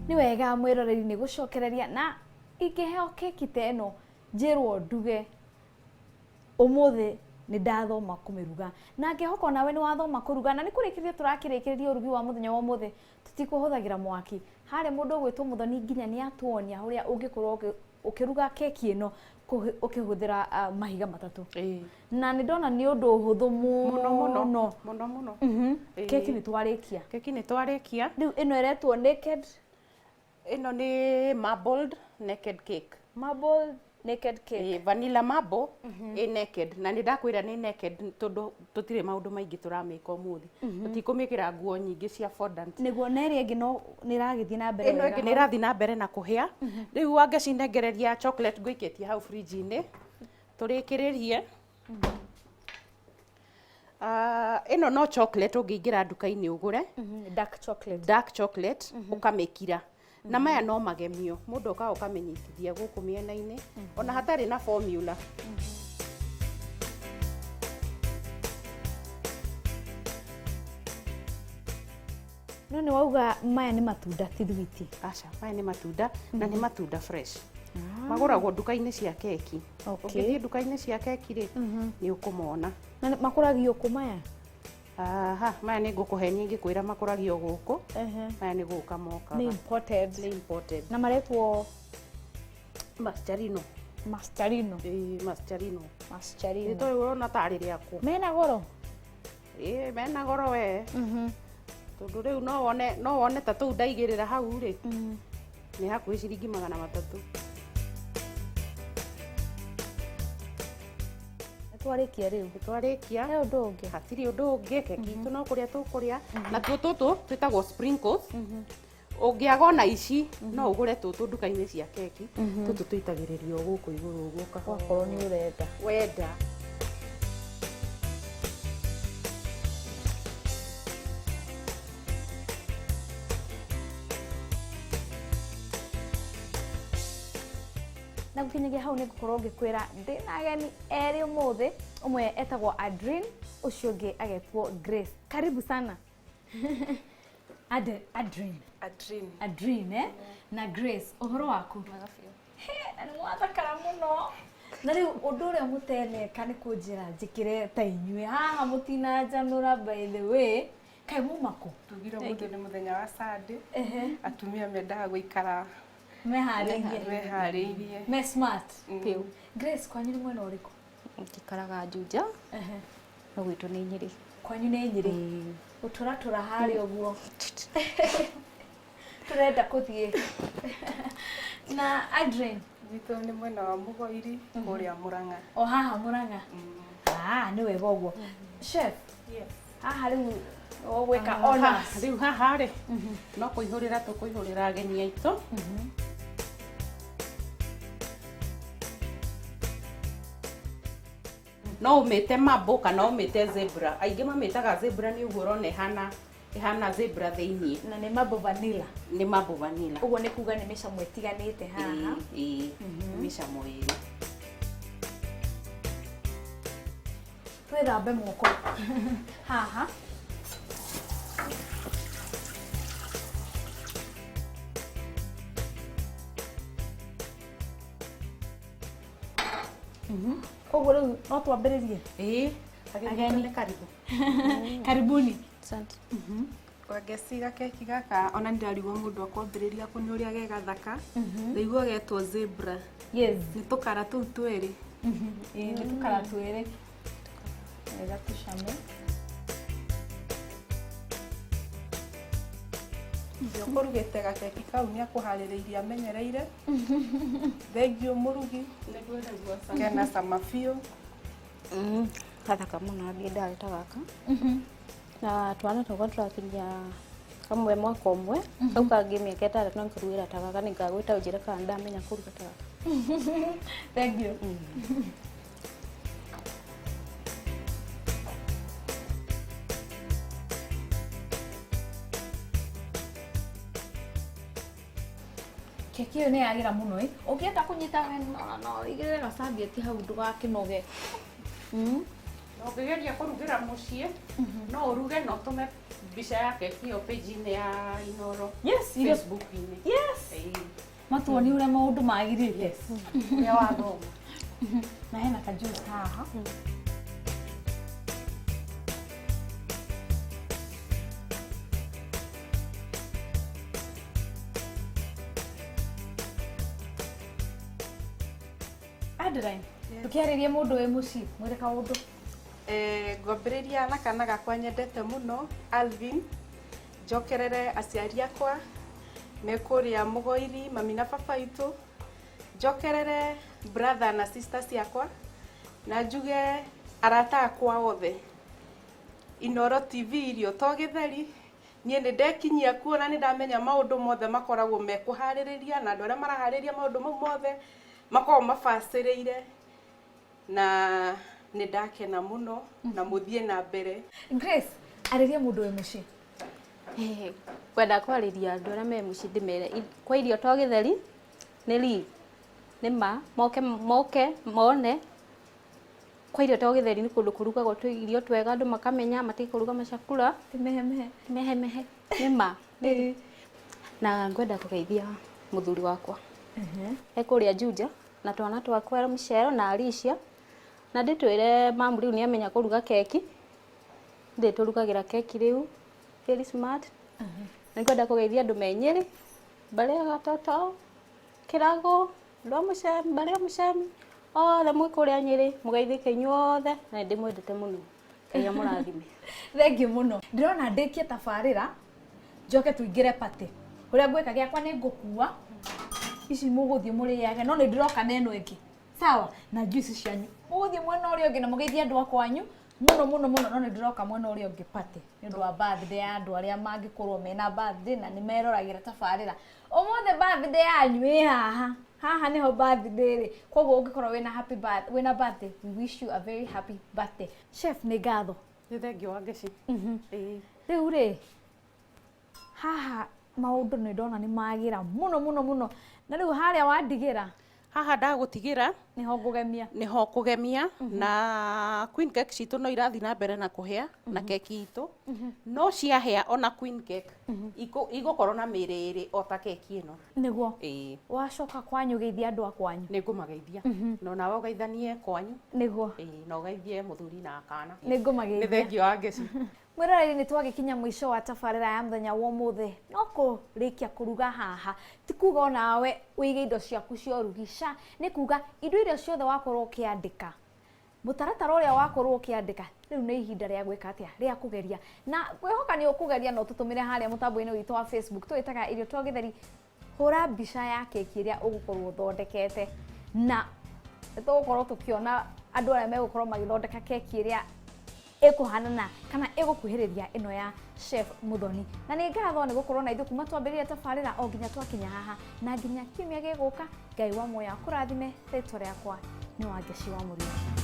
Nĩ wega mwĩroreri nĩ gũcokereria na ingĩheo keki ta ĩno njĩrwo nduge ũmũthĩ nĩ ndathoma kũmĩruga na ngĩhoka onawe nĩ wathoma kũruga na nĩ kũrĩkĩrĩria tũrakĩrĩkĩrĩria ũrugi wa mũthenya wa ũmũthĩ tũtikũhũthagĩra mwaki harĩa mũndũ ũgwĩtwo Mũthoni nginya nĩ atuonia ũrĩa ũngĩkorwo ũkĩruga keki ĩno ũkĩhũthĩra mahiga matatũ. Na nĩ ndona nĩ ũndũ ũhũthũ mũno mũno mũno mũno. Keki nĩ twarĩkia. Keki nĩ twarĩkia. Rĩu ĩno ĩretwo naked. Ĩno nĩ marbled naked cake. Marbled naked cake. Vanilla marble ĩ naked, na nĩ ndakwĩra nĩ naked tondũ tũtirĩ maũndũ maingĩ tũramĩka ũmũthĩ. Tũtikũmĩkĩra nguo nyingĩ cia fondant. Nĩguo, na ĩrĩa ĩngĩ no nĩ ĩragĩthiĩ na mbere. Ĩno ĩngĩ nĩ ĩrathiĩ na mbere na kũhĩa. Rĩu wangecinengereria chocolate ngũikĩtie hau fridge-inĩ. Tũrĩkĩrĩrie. Ĩno no chocolate ũngĩingĩra nduka-inĩ ũgũre. Dark chocolate. Dark chocolate ũkamĩkira. Na maya no magemio, mũndũ okaga ũkamĩnyitithia gũkũ mĩena-inĩ, ona hatarĩ na formula. No nĩ wauga maya nĩ matunda ti thwiti? Aca, maya nĩ matunda na nĩ matunda fresh. Magũragwo nduka-inĩ cia keki. Ũngĩthiĩ nduka-inĩ cia keki rĩ, nĩ ũkũmona. Na makũragio kũ maya? Aha, maya nĩ ngũkũhenia ingĩkwĩra makũragio gũkũ. Maya nĩ gũka mokaga. Nĩ imported. Nĩ imported. Na maretwo Mascarino. Mascarino. Ĩĩ, mascarino. Mascarino. Nĩ tũĩ ũrona tarĩ rĩakũ. Mena goro? Ĩĩ, mena goro we. Tondũ rĩu no wone ta tũu ndaigĩrĩra hau rĩ. Nĩ hakuhĩ ciringi 300. Twarĩkia rĩu. Twarĩkia. He ũndũ ũngĩ? Hatirĩ ũndũ ũngĩ, keki itũ no kũrĩa tũkũrĩa. Na tuo tũtũ twĩtagwo sprinkles. Ũngĩaga ona ici no ũgũre tũtũ nduka-inĩ cia keki. Tũtũ tũitagĩrĩrio gũkũ igũrũ ũguo kahora. Wakorwo nĩ ũrenda. Wenda. Na gũkinyagia hau nĩ ngũkorwo ngĩkwĩra ndĩna ageni erĩ ũmũthĩ, ũmwe etagwo Adrine, ũcio ũngĩ agetwo Grace. Karibu sana. Adrine. Adrine. Adrine, eh? Na Grace, ũhoro waku? He, na nĩ mwathakara mũno. Na rĩu ũndũ ũrĩa mũteneka nĩ kũnjĩra njĩkĩre ta inyuĩ haha mũtinanjanũra, by the way. Kaĩ muma kũ? Tugire ũmũthĩ nĩ mũthenya wa Sunday. Atumia mendaga gũikara meharĩirie. Meharĩirie. Me smart. Grace, kwanyu nĩ mwena ũrĩkũ? Njikaraga Juja. No gwitũ nĩ Nyĩrĩ. Kwanyu nĩ Nyĩrĩ. Gũtũratũra harĩa ũguo. Tũrenda kũthiĩ. Na Adrine? Gwitũ nĩ mwena wa Mũgoiri, kũrĩa Mũrang'a. O haha Mũrang'a? Nĩ wega ũguo. Chef? Yes. Haha rĩu ũgwĩka honors. Rĩu haha rĩ, no kũihũrĩra tũkũihũrĩra ageni aitũ. No ũmĩte marble kana ũmĩte zebra. Aingĩ mamĩtaga zebra nĩ ũguo ũrona ĩhana zebra thĩiniĩ. Na nĩ marble vanilla. Nĩ marble vanilla. Ũguo nĩ kuga nĩ mĩcamo ĩtiganĩte haha. Ĩĩ, mĩcamo ĩrĩ. Twĩthambe moko haha. Koguo rĩu no twambĩrĩrie? Ĩĩ. Ageni. Nĩ karibu. Karibuni. Asante. Wangeci gakeki gaka ona ndirarigwo mũndũ akwambĩrĩria kũ nĩ ũrĩa ge gathaka. Ndaigua getwo zebra. Yes. Nĩ tũkara tũu twĩrĩ. Ĩĩ, nĩ tũkara twĩrĩ. Wega tũcame. Ũrĩa ũkũrugĩte gakeki kau nĩ akũharĩrĩirie amenyereire. Thengiũ mũrugi. Kena cama biũ. Gathaka mũno niĩ ndarĩ ta gaka. Na twana twakwa tũrakinyia kamwe mwaka ũmwe, kau kangĩ mĩaka ĩtandatũ no ngĩrugĩra ta gaka, nĩngagwĩta ũnjĩre kana ndamenya kũruga ta gaka. Thank you. Keki ĩyo nĩ yagĩra mũno ĩ. Ũngĩenda kũnyita we no ũigĩrĩre gacabieti hau ndũgakĩnoge. No Ũngĩgeria kũrugĩra mũciĩ, no ũruge na ũtũme mbica ya keki ĩyo page-inĩ ya Inoro, Yes, irio Facebook-inĩ. Yes. Ĩĩ. Matuonie ũrĩa maũndũ magirĩte. Yes, ũrĩa wathoma. Na hena ka juice haha. Adeline, tũkĩarĩria mũndũ wĩ mũciĩ, mwĩre kaũndũ. Ngwambĩrĩria na kana gakwa nyendete mũno Alvin, njokerere aciari akwa me kũrĩa Mũgoiri, mami na baba witũ, njokerere brother na sister ciakwa, na njuge arata akwa othe. Inoro TV irio to gĩtheri, niĩ nĩ ndekinyia kuo na nĩ ndamenya maũndũ mothe makoragwo mekũharĩrĩria, na andũ arĩa maraharĩrĩria maũndũ mau mothe makoragwo mabacĩrĩire, na nĩ ndakena mũno na mũthiĩ na mbere. Grace, arĩria mũndũ wĩ mũciĩ. Kwenda kwarĩria andũ arĩa me mũciĩ ndĩmere kwa irio to gĩtheri nĩ ri nĩ ma moke moke mone kwa irio to gĩtheri nĩ kũndũ kũrugagwo irio twega andũ makamenya matikũruga macakura Ti mehemehe. Mehemehe nĩ ma. Na ngwenda kũgeithia mũthuri wakwa e kũrĩa Juja na twana twakwa Michelle na Alicia, na ndĩtwĩre mamu rĩu nĩamenya kũruga keki, ndĩtũrugagĩra keki rĩu very smart. Na ngwenda kũgeithia andũ me Nyĩrĩ, mbarĩ ya Gatoto, Kĩragũ, andũ a Mũcemi, mbarĩ ya Mũcemi, othe mwĩ kũrĩa Nyĩrĩ, mũgeithĩke inyuothe, na nĩndĩmwendete mũno. Ngai amũrathime. Thengiũ mũno. Ndĩrona ndĩkie tabarĩra, njoke tũingĩre party. Ũrĩa ngwĩka gĩakwa nĩ ngũkua, ici mũgũthiĩ mũrĩage, no nĩ ndĩroka na ĩno ĩngĩ. Sawa, na juice cianyu. Mũgũthiĩ mwena ũrĩa ũngĩ na mũgeithie andũ a kwanyu mũno mũno mũno, no nĩ ndĩroka mwena ũrĩa ũngĩ party nĩ ũndũ wa birthday ya andũ arĩa mangĩkorwo mena birthday na nĩ meroragĩra tabarĩra. Ũmũthĩ birthday yanyu ĩ haha. Haha nĩho birthday rĩ. Koguo ũngĩkorwo wĩna happy birthday, wĩna birthday, we wish you a very happy birthday. Chef, nĩ ngatho. Nĩ thengio wa Ngeci. Ĩĩ. Rĩu rĩ, haha maũndũ nĩ ndona nĩ magĩra mũno mũno mũno. Na rĩu harĩa wandigĩra, Haha ndagũtigĩra nĩho ngũgemia. Nĩho kũgemia, na queen cake citũ no irathiĩ na mbere na kũhĩa, na keki itũ no ciahĩa, ona queen cake igũkorwo na mĩrĩ ĩrĩ o ta keki ĩno. Nĩguo. Ĩĩ. Wacoka kwanyu geithia andũ a kwanyu. Nĩ ngũmageithia, no nawe ũgeithanie kwanyu. Nĩguo. Ĩĩ, na ũgeithie mũthuri na kana. Nĩ ngũmageithia. Nĩ thengio wa Ngeci. Mwĩroreri, nĩ twagĩkinya mũico wa tabarĩra ya mũthenya wa ũmũthĩ. No kũrĩkia kũruga haha ti kuga onawe ũige indo ciaku cia ũrugi, ca nĩ kuga indo iria ciothe wakorwo ũkĩandĩka, mũtaratara ũrĩa wakorwo ũkĩandĩka, rĩu nĩ ihinda rĩa gwĩka atĩa, rĩa kũgeria, na kwĩhoka nĩ ũkũgeria na ũtũtũmĩre harĩa mũtambo-inĩ witũ wa Facebook twĩtaga Irio to Gĩtheri. Hũra mbica ya keki ĩrĩa ũgũkorwo ũthondekete, na tũgũkorwo tũkĩona andũ arĩa megũkorwo magĩthondeka keki ĩrĩa ĩkũhanana kana ĩgũkuhĩrĩria ĩno ya Chef Muthoni. Na nĩ ngatho nĩ gũkorwo na ithuĩ kuma twambĩrĩria tabarĩra o nginya twakinya haha, na nginya kiumia gĩgũka, Ngai wa muoyo akũrathime. Rĩtwa rĩakwa nĩ Wangeci wa Mũriũki.